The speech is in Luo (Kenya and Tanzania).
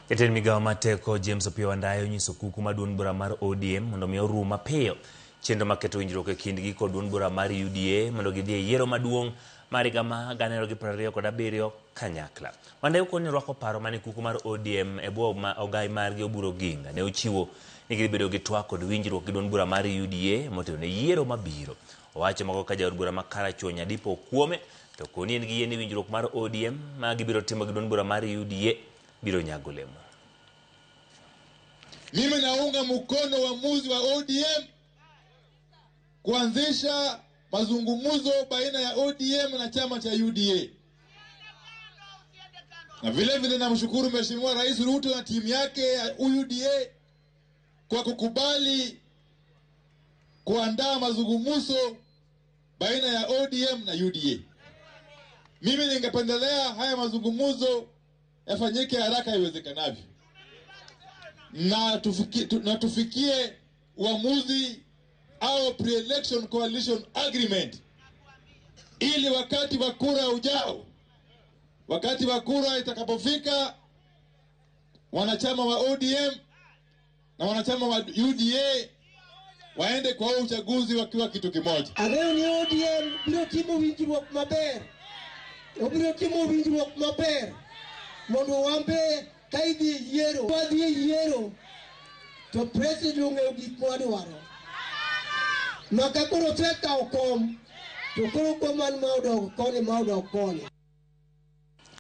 Jatend migawo mar teko James Opiyo Wandayi onyiso kuku mar duond bura mar ODM mondo mi orum mapiyo chenro mar keto winjruok e kindgi kod duond bura mar UDA mondo gidhi e yiero maduong' mar higa ma 2027 kanyakla. Wandayi okoni ni rwako paro mane kuku mar ODM e bwo ogai margi Oburu Oginga ne ochiwo ni gidhi bedo gi twak kod winjruok gi duond bura mar UDA motelo ne yiero mabiro. Owacho mago ka jaod bura ma Karachuonyo Adipo Okuome to koni en gi yie ni winjruok mar ODM ma gibiro timo gi duond bura mar UDA biro nyago olemo. Mimi naunga mkono uamuzi wa ODM kuanzisha mazungumzo baina ya ODM na chama cha UDA. Na vile vile namshukuru Mheshimiwa Rais Ruto na timu yake ya UDA kwa kukubali kuandaa mazungumzo baina ya ODM na UDA. Mimi ningependelea haya mazungumzo yafanyike haraka iwezekanavyo na tufikie uamuzi au pre-election coalition agreement, ili wakati wa kura ujao, wakati wa kura itakapofika, wanachama wa ODM na wanachama wa UDA waende kwa uchaguzi wakiwa kitu kimoja. Ang'eyo ni ODM biro timo winjruok maber, obiro timo winjruok maber mondo wambe ka idhi e yiero, wadhi e yiero to president ong'eyo gik mwadwaro. Ma ka koro osekawo kom to koro kom man ma odok koni ma odok koni.